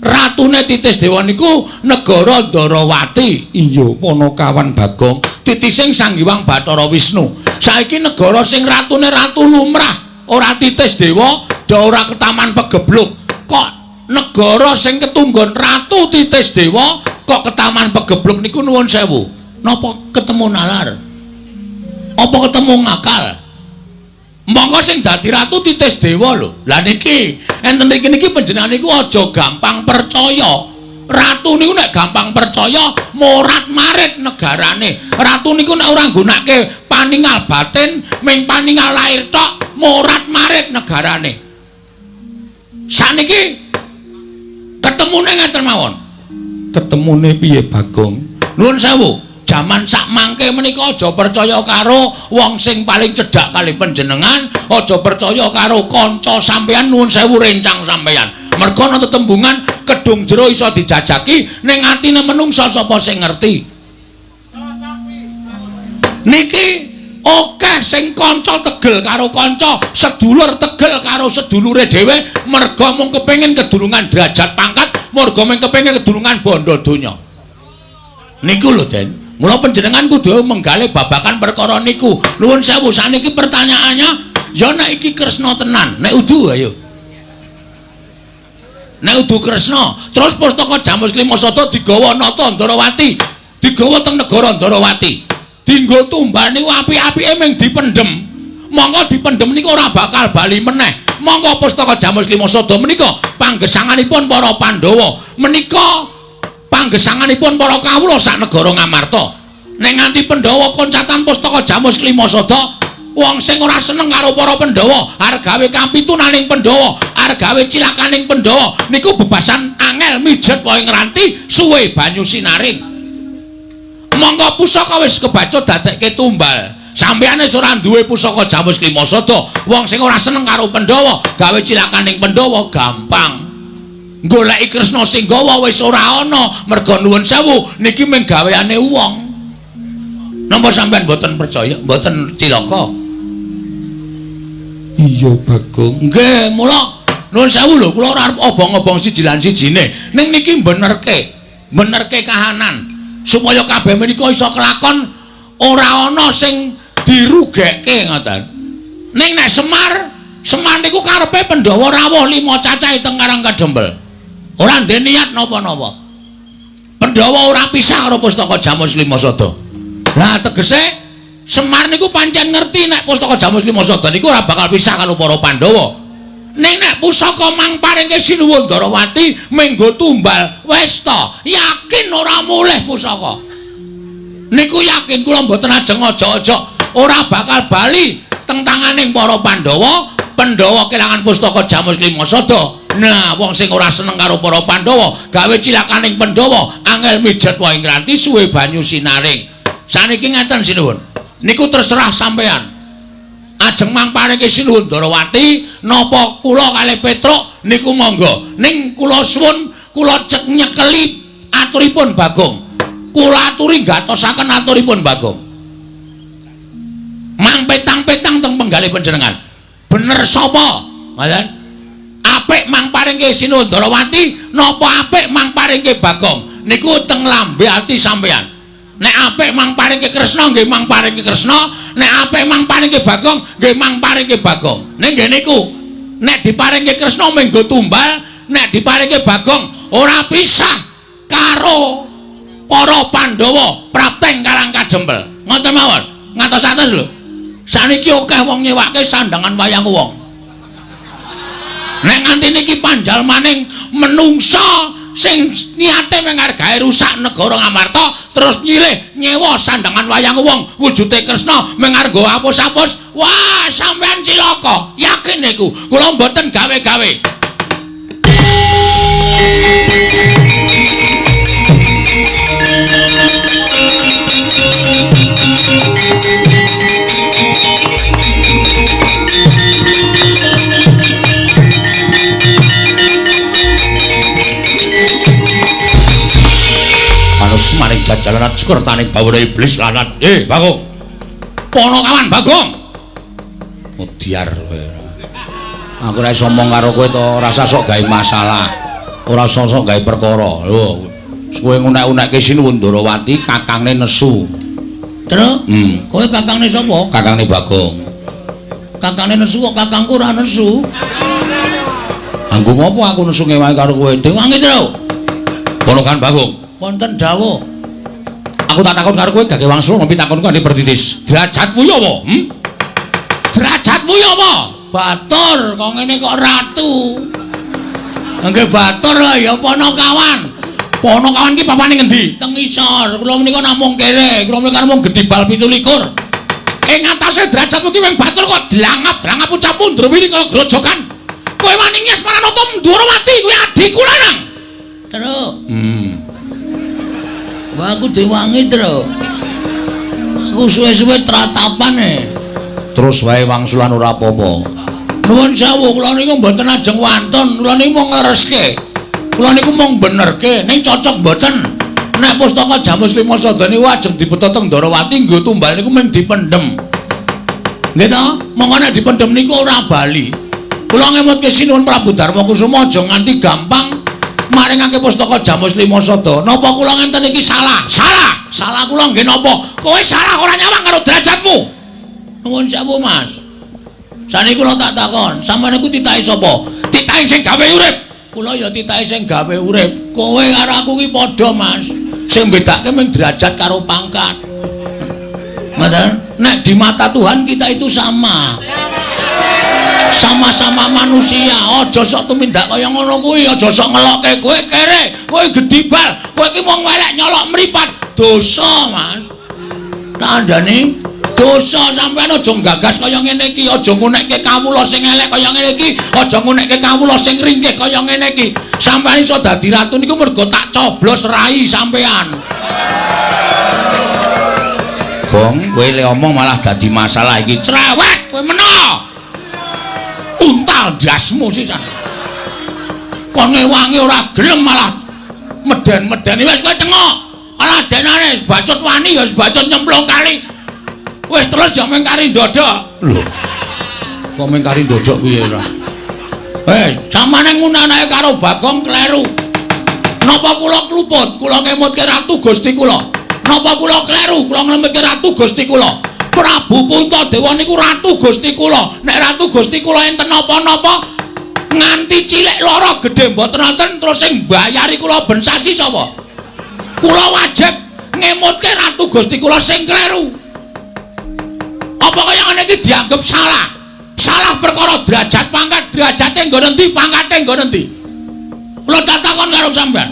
ratune Titis Dewa niku negara Ndarawati. Iya, Panakawan Bagong. Titising Sang Hyang Bathara Wisnu. Saiki negara sing ratune ratu lumrah, ora Titis Dewa, do ora ketaman pegebluk. Kok negara sing ketunggon ratu Titis Dewa kok ketaman pegebluk niku nuwun sewu. Napa ketemu nalar? Apa ketemu ngakal? Monggo sing dadi ratu titis dewa lho. Lah niki enten mriki niki panjenengan niku aja gampang percaya. Ratu niku nek gampang percaya morat-marit negarane. Ratu niku nek ora nggunake paningal batin, ming paningal lahir tok, morat-marit negarane. Saniki ketemune ngeten mawon. Ketemune piye, Bagong? Nuwun sewu, jaman sak mangke menika aja percaya karo wong sing paling cedhak kali panjenengan, aja percaya karo kanca sampeyan, nuwun sewu rencang sampeyan. Merga ana tetembungan kedung jero iso dijajaki, ning atine menungsa sapa sing ngerti. Niki akeh sing kanca tegel karo kanca, sedulur tegel karo sedulure dhewe, merga mung kepengin kedulungan derajat pangkat, merga mung kepengin kedulungan bondo donya. Niku lho, Den. Mula panjenengan kudu menggalih babakan perkara niku. Nuwun sewu, saniki pertanyaannya, ya nek iki Kresna tenan, nek udu ayo. Nek udu Kresna, terus pustaka Jamus Klima Sada digawa Nata Ndarawati, digawa teng negara Ndarawati. Dinggo tumbal niku apik-apike mung dipendhem. Monggo dipendhem niku ora bakal bali meneh. Monggo pustaka Jamus Klima Sada menika panggesanganipun para Pandhawa, menika panggesanganipun para kawula sak negara Ngamarta. Nek nganti Pandhawa koncatan pustaka Jamus Klima Sada, wong sing ora seneng karo para Pandhawa, arep gawe kapitunaning Pandhawa, arep gawe cilakaning Pandhawa, niku bebasan angel mijet wae ngranti suwe banyu sinaring. Monggo pusaka wis kebacut dadekke tumbal. Sampeyan wis ora duwe pusaka Jamus Klima Sada, wong sing ora seneng karo Pandhawa, gawe cilakaning Pandhawa gampang. Goleki Kresna sing gawa wis ora ana, merga nuwun sewu niki mung gaweane wong. Napa sampeyan mboten percaya, mboten cilaka? Iya, Bagong. Nggih, mula nuwun sewu lho, kula ora arep obong-obong siji lan sijine. Ning niki benerke, benerke kahanan supaya kabeh menika iso kelakon ora ana sing dirugekke ngoten. Ning nek Semar, Semar niku karepe Pandhawa rawuh 5 cacahe teng Karang Kadempel. Ora ndek niat napa-napa. Pandhawa ora pisah karo pustaka Jamus Klima Sada. Lah tegese Semar niku pancen ngerti nek pustaka Jamus Klima Sada niku ora bakal pisah karo para Pandhawa. Ning nek pusaka mang paringke Sinuwun Ndarawati menggo tumbal, wis ta, yakin ora mulih pusaka. Niku yakin kula mboten ajeng aja-aja ora bakal bali teng tanganing para Pandhawa. Pandhawa kelangan pustaka Jamus Klima Sada. Nah, wong sing ora seneng karo para Pandhawa, gawe cilakaning Pandhawa, angel mijet wae ngranti suwe banyu sinaring. Saniki ngeten sinuwun. Niku terserah sampean. Ajeng mang paringke Sinuwun Ndarawati napa kula kalih Petruk niku monggo. Ning kula suwun kula cek nyekeli aturipun Bagong. Kula aturi gatosaken aturipun Bagong. Mang petang-petang teng penggalih panjenengan. Bener sapa? Ngoten. Apik mang paringke Sinuwun Ndarawati napa apik mang paringke Bagong? Niku teng lambe ati sampean. Nek apik mang paringke Kresna nggih mang paringke Kresna, nek apik mang paringke Bagong nggih mang paringke Bagong. Ning nggih niku, nek diparingke Kresna menggo tumbal, nek diparingke Bagong ora pisah karo para Pandhawa prapteng Karang Kadempel. Ngoten mawon, ngatos-atos lho. Saniki akeh wong nyewake sandangan wayang wong. Nek nganti niki panjalmaning menungsa sing niate mung arep gawe rusak negara Ngamarta terus nyilih nyewa sandangan wayang wong wujude Kresna mung arep nggo apus-apus, wah sampean cilaka, yakin niku kula mboten gawe-gawe. Maring jajalan sukertaning bawana iblis lanat. Bagong. Ponokawan Bagong. Mudyar kowe. Aku ora iso omong karo kowe to, ora usah sok gawe masalah. Ora usah sok gawe perkara. Lho, kowe ngunek-unekke Sinuwun Ndarawati kakangne nesu. Truk? Kowe kakangne sapa? Kakangne Bagong. Kakangne nesu kok kakangku ora nesu. Anggo ngopo aku nesu ngewangi karo kowe? Dewangi, Truk. Ponokan Bagong. Wonten dawuh. Aku tak takon karo kowe gage wangsul ngopi takonku ane pertitis. Derajatmu ya apa? Derajatmu ya apa? Batur, kok ngene kok ratu. Nggih batur ya Panakawan. Panakawan ki papane ngendi? Teng isor. Kula menika namung kere, kula menika namung gedibal 27. Ing atase derajatmu ki wing batur kok dlangap-dlangap ucapmu ndrewini kaya grojogan. Kowe wani ngias Paranata Ndwarawati kuwi adhiku lanang. Truk. Wah aku diwangi, Truk. Aku suwe-suwe tratapan e. Terus wae wangsulan ora apa-apa. Nuwun sewu, kula niku mboten ajeng wantun, kula niku mung nglereske. Kula niku mung benerke, ning cocok mboten. Nek pustaka Jamus Lima Sada niku ajeng dibeta teng Ndorowati nggo tumbal niku mung dipendhem. Nggih ta? Monggo nek dipendhem niku ora bali. Kula ngemutke Sinuwun Prabu Darma Kusuma aja nganti gampang maringake pustaka Jamus Lima Sada. Napa kula ngenten iki salah? Salah. Salah kula nggih napa? Kowe salah ora nyawang karo derajatmu. Nuwun sewu, Mas. Saniki kula tak takon, sampeyan niku titahe sapa? Titahe sing gawe urip. Kula ya titahe sing gawe urip. Kowe karo aku ki padha, Mas. Sing bedake mung derajat karo pangkat. Ngoten? Nek di mata Tuhan kita itu sama. Sama-sama manusia. Aja sok tumindak kaya ngono kuwi, aja sok ngelokke kowe kere, kowe gedibal, kowe iki mung welek nyolok mripat. Dosa, Mas. Tandane dosa sampean aja nggagas kaya ngene iki, aja ngunekke kawula sing elek kaya ngene iki, aja ngunekke kawula sing ringkih kaya ngene iki. Sampean iso dadi ratu niku mergo tak coblos rai sampean. Gong, kowe le omong malah dadi masalah iki. Cerewet kowe meno. Untal ndasmu sisan. Kon ngewangi ora gelem malah meden-medeni. Wis kowe cengok. Alah denane bacut wani ya bacut nyemplung kali. Wis terus ya mung kari ndodok. Lho. Kok mung kari ndodok piye ora? Samane ngunanake karo Bagong kleru. Napa kula kluput? Kula ngemutke Ratu Gusti kula. Napa kula kleru? Kula nglemutke Ratu Gusti kula. Prabu Puntadewa niku Ratu Gusti kula. Nek Ratu Gusti kula enten napa-napa nganti cilik lara gedhe mboten wonten terus sing mbayari kula ben sasi sapa? Kula wajib ngemutke Ratu Gusti kula sing kleru. Apa kaya ngene iki dianggep salah? Salah perkara derajat pangkat, derajate nggon endi, pangkate nggon endi? Kula takon karo sampean.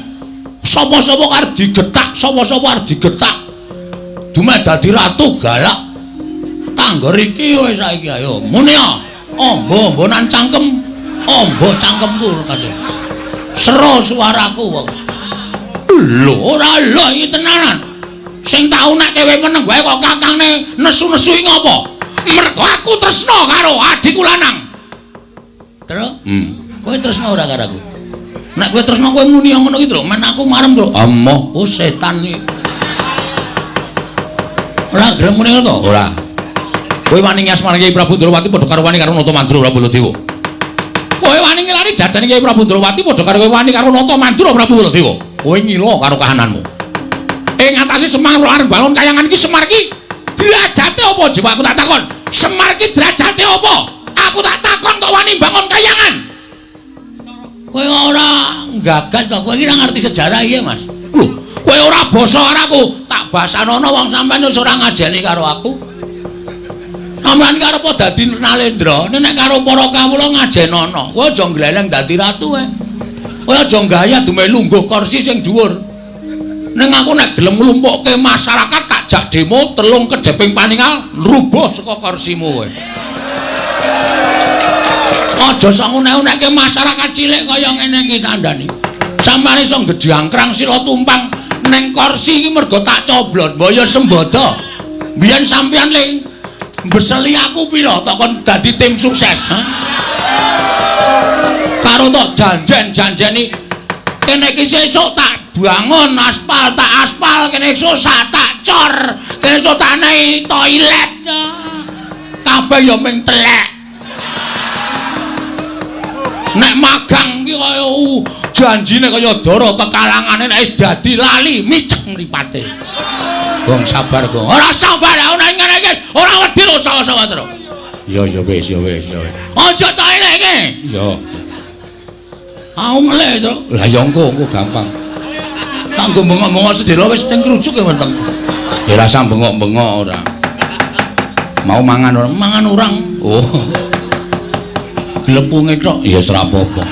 Sapa-sapa arep digetak, sapa-sapa arep digetak. Dumeh dadi ratu galak. Tanggor iki wis saiki ayo muni ya. Ombo-ombonan cangkem, ombo cangkemku kasih. Sero suaraku wong. Lho, ora lho iki tenanan. Sing tau nek kowe meneng wae kok kakangne nesu-nesu iki ngopo? Mergo aku tresna karo adikku lanang. Terus? Kowe tresna ora karo aku? Nek kowe tresna kowe muni ngono iki, Truk. Men aku marem, Truk. Amoh, oh setan iki. Ora gelem muni ngono to? Ora. Kowe wani ngasmani Kyai Prabu Ndrawati padha karo wani karo Nata Mandura Prabu Baladewa. Kowe wani ngelari jajane Kyai Prabu Ndrawati padha karo kowe wani karo Nata Mandura Prabu Baladewa. Kowe ngila karo kahananmu. Ing atase Semar arep bangun kayangan iki Semar iki derajate apa? Coba aku tak takon. Semar iki derajate apa? Aku tak takon kok wani bangun kayangan. Kowe ora nggagas to, kowe iki ora ngerti sejarah iya, Mas. Lho, kowe ora basa karo aku, tak basanono wong sampean wis ora ngajeni karo aku. Sampeyan karo apa dadi Nalendra? Nek karo para kawula ngajenono. Kowe aja ngleleng dadi ratu kowe. Kowe aja gaya dumeh lungguh kursi sing dhuwur. Ning aku nek gelem nglumpukke masyarakat tak jak demo telung kejeping paningal nrubuh saka kursimu kowe. Aja sok ngunek-unekke masyarakat cilik kaya ngene iki tandani. Sampeyan iso ngejangkrang sila tumpang ning kursi iki mergo tak coblos, mbok ya sembodo. Biyen sampeyan ling mbeseli aku pira tok kon dadi tim sukses, ha? Karo tok janjen-janjeni kene iki sesuk tak bangun aspal, tak aspal, kene esuk tak cor, kene esuk tak nei toilet. Kabeh ya mung telek. Nek magang iki kaya janjine kaya dara kekalangane nek wis dadi lali micek mripate. Gong sabar, Gong. Ora sabar, ora ngene iki, ora wedi lho sawa-sawa terus. Ya ya wis, ya wis, ya wis. Aja tok elek iki. Ya. Aku ngelih to. Lah ya engko, engko gampang. Tanggo bengok-bengok sedhela wis teng krucuk ya weteng. Ya rasa bengok-bengok ora. Mau mangan ora? Mangan urang. Oh. Glepunge tok ya ora apa-apa.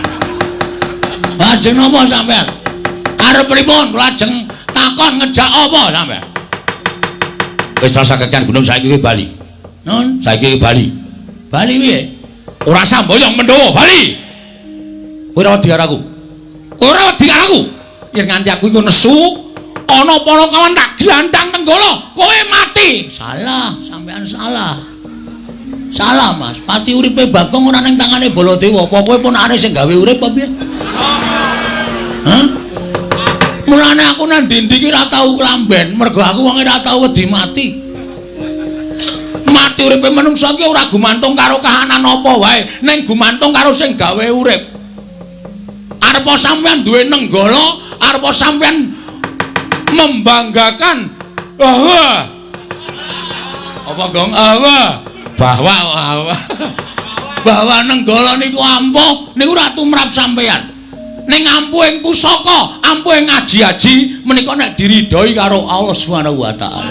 Lajeng napa sampean? Arep pripun? Lajeng takon ngejak apa sampean? Wis rasa kekian gunung saiki kowe bali. Nun, saiki bali. Bali piye? Ora samboyong Pandhawa, bali. Kowe ora wedi karo aku. Kowe ora wedi karo aku. Yen nganti aku iku nesu, ana Panakawan tak glandang Nenggala, kowe mati. Salah, sampean salah. Salah, Mas. Pati uripe Bagong ora ning tangane Baladewa. Apa kowe ponakane sing gawe urip apa piye? Hah? Mulane aku nang ndi-ndi ki ora tau klamben, mergo aku wonge ora tau wedi mati. Mati uripe manungsa ki ora gumantung karo kahanan apa wae, ning gumantung karo sing gawe urip. Arepa sampean duwe Nenggala, arepa sampean membanggakan bahwa apa gong? Bahwa bahwa Nenggala niku ampuh, niku ora tumrap sampean. Ning ampuhing pusaka, ampuhing aji-aji menika nek diridhoi karo Allah Subhanahu wa taala.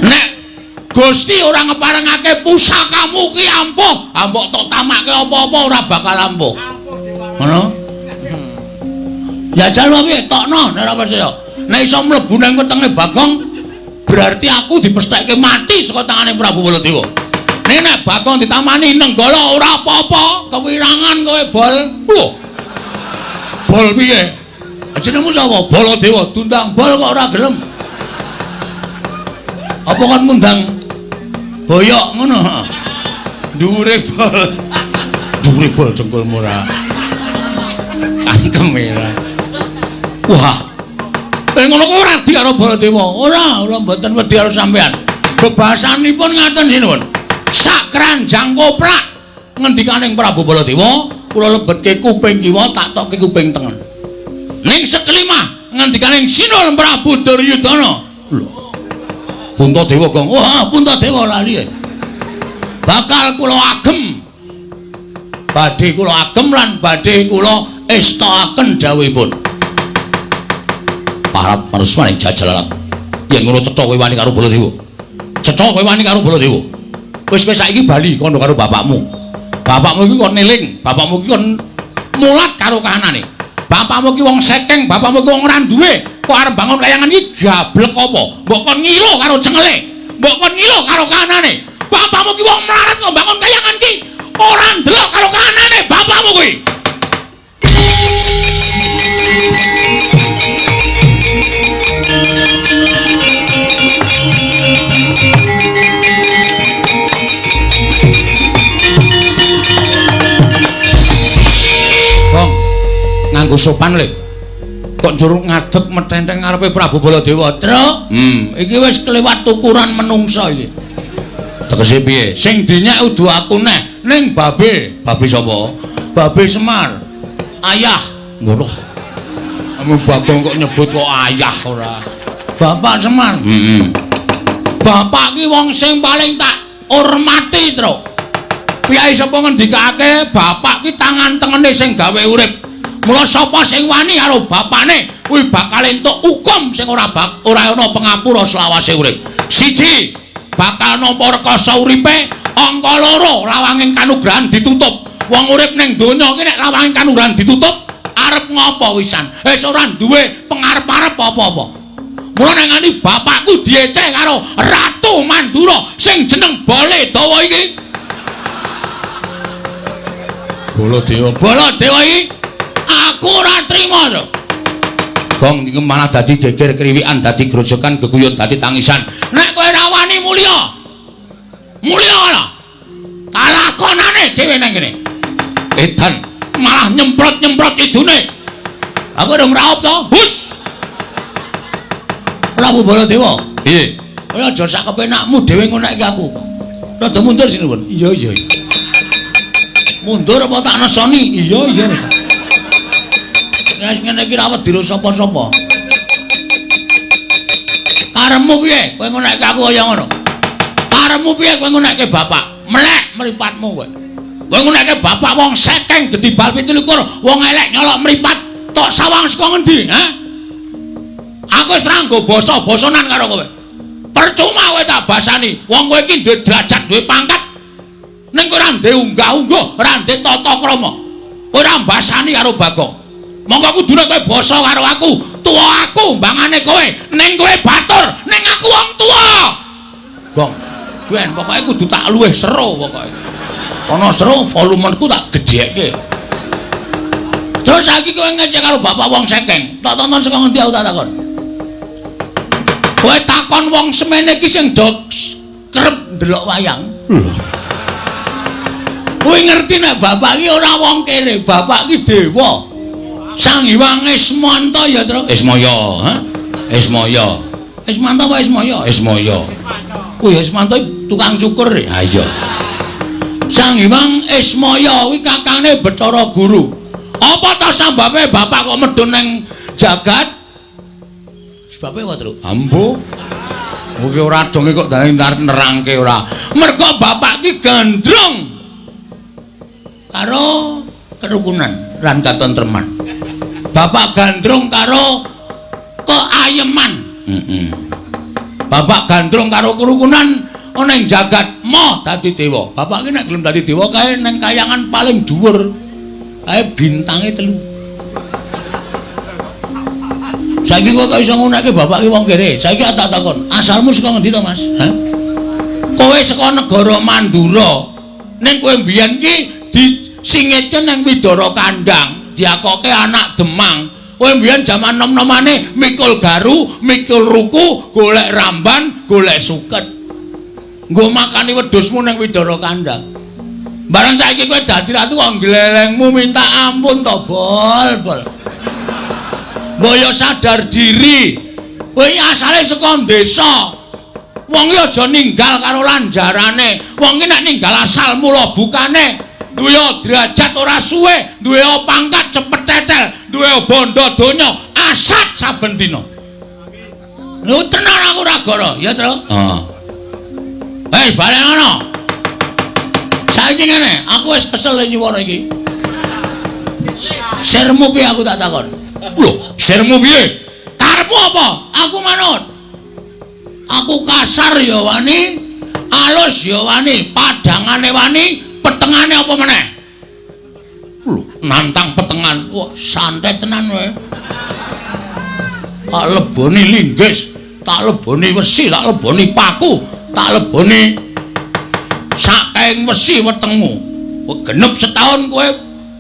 Nek Gusti ora ngeparengake pusakamu ki ampuh, mbok tok tamake apa-apa ora bakal ampuh. Ngono? Ya jal piye? Tokno nek ora percaya. Nek iso mlebu nang wetenge Bagong, berarti aku dipestheke mati saka tangane Prabu Baladewa. Nek nek Bagong ditamani Nenggala ora apa-apa, kewirangan kowe bol. Lho. Bol piye? Jenengmu sapa? Baladewa. Diundang bol kok ora gelem. Apa kon ngundang boyok ngono? Dhuwure bol. Dhuwure bol jengkulmu ora. Cangkem ora. Wah. Ngono kuwi ora wedi karo Baladewa. Ora, kula mboten wedi karo sampean. Bebasanipun ngaten sinuwun. Sak keranjang koplak ngendikaning Prabu Baladewa, kula lebetke kuping kiwa tak tokke kuping tengen. Ning sekelimah ngendikaning Sinuwun Prabu Duryudana. Lho. Puntadewa gong. Wah, Puntadewa lali. Bakal kula agem. Badhe kula agem lan badhe kula estokaken dawuhipun. Parap marusmaning jajalalat. Yen ngono cetha kowe wani karo Baladewa. Cetha kowe wani karo Baladewa. Wis kowe saiki bali kono karo bapakmu. Bapakmu iki kon eling, bapakmu iki kon mulat karo kahanane. Bapakmu iki wong sekeng, bapakmu iki wong ora duwe. Kok arep bangun layangan iki gablek apa? Mbok kon ngilo karo cengele. Mbok kon ngilo karo kahanane. Bapakmu iki wong melarat kok bangun kayangan iki ora ndelok karo kahanane bapakmu kuwi. Gong, nganggo sopan le. Kok njur ngadeg metenteng ngarepe Prabu Baladewa. Truk, iki wis kelewat ukuran menungsa iki. Tegese piye? Sing dinyek udu aku neh, ning babe. Babe sapa? Babe Semar. Ayah. Ngono. Kamu Bagong kok nyebut kok ayah ora. Bapak Semar. Heeh. Bapak ki wong sing paling tak hormati, Truk. Piyai sapa ngendikake bapak ki tangan tengene sing gawe urip. Mula sapa sing wani karo bapakne kuwi bakal entuk hukum sing ora ora ana pengapura selawase urip. Siji, bakal nampa rekasa uripe, angka loro lawanging kanugrahan ditutup. Wong urip ning donya iki nek lawanging kanugrahan ditutup, arep ngopo wisan? Wis ora duwe pengarep-arep apa-apa. Mula nek nganti bapakku dieceh karo Ratu Mandura sing jeneng Baladewa iki. Baladewa, Baladewa iki aku ora trima to. Gong iki malah dadi geger kriwikan, dadi grojokan, geguyon, dadi tangisan. Nek kowe ora wani mulya. Mulya ora. Kalakonane dhewe nang kene. Edan malah nyemprot-nyemprot idune. Aku urung raup to. Hus. Prabu Baladewa. Piye? Kowe aja sak kepenakmu dhewe ngonekke aku. Rada mundur sinuwun. Iya, iya. Mundur apa tak nesoni? Iya, iya wis. Wis ngene iki ra wedi sapa-sapa. Karepmu piye? Kowe ngonekke aku kaya ngono. Karepmu piye kowe ngonekke bapak? Melek mripatmu kowe. Kowe ngonekke bapak wong sekeng gedhi bal 27, wong elek nyolok mripat, tok sawang saka ngendi, ha? Aku wis ra nggo basa-basanan karo kowe. Percuma kowe tak basani. Wong kowe iki duwe derajat, duwe pangkat. Ning kowe ora ndek unggah-ungguh, ora ndek tata krama. Kowe ora mbasani karo Bagong. Monggo kudune kowe basa karo aku. Tuwa aku mbangane kowe. Ning kowe batur, ning aku wong tuwa. Gong. Ben pokoke kudu tak luwih seru pokoke. Ana seru volumeku tak gedhekke. Terus saiki kowe ngecek karo bapak wong sekeng. Tak tonton saka ngendi aku tak takon. Kowe takon wong semene iki sing do kerep ndelok wayang. Lho. Kowe ngerti nek bapak iki ora wong kere, bapak iki dewa. Sang Hyang Ismanta ya, Tru. Ismaya, ha? Ismaya. Ismanta apa Ismaya? Ismaya. Kuwi Ismanta tukang cukur. Ha iya. Sang Hyang Ismaya kuwi kakangne Bathara Guru. Apa ta sambabe bapak kok medhun ning jagat? Sebabe apa, Tru? Ambo. Kuwi ora donge kok nerangke ora. Mergo bapak ki gandrung karo kerukunan lan katentreman. Bapak gandrung karo keayeman. Bapak gandrung karo kerukunan ana ing jagat mo dadi dewa. Bapak ki nek gelem dadi dewa kae ning kayangan paling dhuwur. Kae bintange 3. Saiki kok iso ngonekke bapak ki wong kere. Saiki tak takon, asalmu saka ngendi to, Mas? Hah? Kowe saka negara Mandura. Ning kowe mbiyen ki disingitke ning Widara Kandang, diakoke anak Demang. Kowe mbiyen jaman nom-nomane mikul garu, mikul ruku, golek ramban, golek suket. Nggo makani wedhusmu ning Widara Kandang. Bareng saiki kowe dadi ratu kok glelengmu minta ampun to, Bol, Bol. Mbok yo sadar diri. Kowe iki asale saka desa. Wong iki aja ninggal karo lanjarane. Wong iki nek ninggal asal mula bukane duwe derajat ora suwe, duwe pangkat cepet tetel, duwe bondo donya asat saben dina. Lho tenan aku ora goro, ya, Tru? Heeh. Hei, balen ngono. Saiki ngene, aku wis kesel nyuwara iki. Sirmu piye aku tak takon? Lho, sirmu piye? Karepmu apa? Aku manut. Aku kasar ya wani, alus ya wani, padangane wani, petengane apa meneh? Lho, nantang petengan. Wah, santai tenan kowe. Tak leboni linggis, tak leboni wesi, tak leboni paku, tak leboni sakaing wesi wetengmu. Kowe genep setahun kowe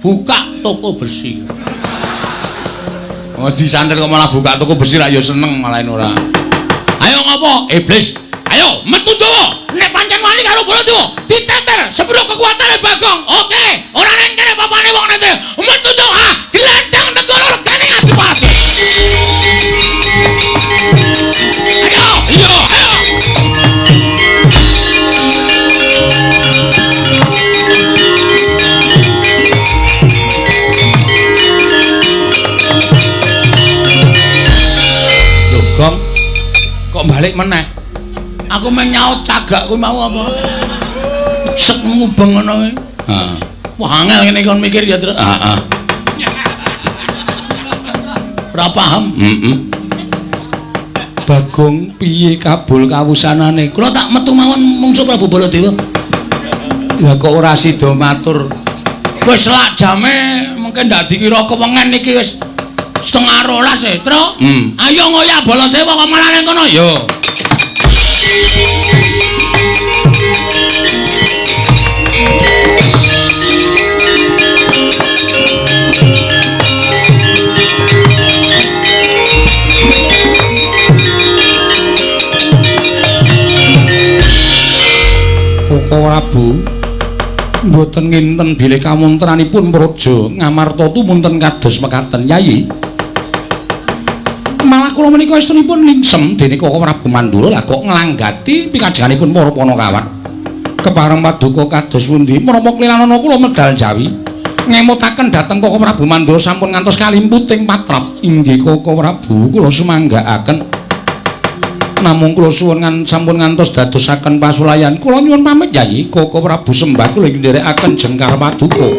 buka toko besi. Oh, disantet kok malah buka toko besi ra ya seneng malah ora. Ayo ngopo? Iblis. Ayo metu Jawa. Nek pancen wani karo Baladewa, diteter sepiro kekuatane Bagong. Oke, ora neng kene papane wong nete. Metu Jawa, glandang negara regane Adipati. Ayo, iya, ayo. Lho, Gong. Kok balik meneh? Aku men nyaut cagak kuwi mau apa? Sek ngubeng ngono kuwi. Heeh. Wah, angel ngene kon mikir ya, Tru. Heeh. Ora paham. Heeh. Bagong piye kabul kawusanane? Kula tak metu mawon mungsuh Prabu Baladewa. Lah kok ora sida matur? Wis lak jame mungkin ndak dikira kewengen iki wis 11:30 e, Tru. Ayo ngoyak Baladewa kok malah ning kono. Yo. Koko Prabu mboten nginten bilih kawontranipun praja Ngamarta tumunten kados mekaten Yayi. Malah kula menika estunipun lingsem dene Koko Prabu Mandura lah kok nglanggati pikajenganipun para Panakawan. Kepareng paduka kados pundi menapa klilanana kula medal jawi ngemutaken dhateng Koko Prabu Mandura sampun ngantos kalimputing patrap. Inggih Koko Prabu kula sumanggaaken. Namung kula suwun sampun ngantos dadosaken pasulayan. Kula nyuwun pamit Yayi. Koko Prabu sembah kula nderekaken jengkar paduka.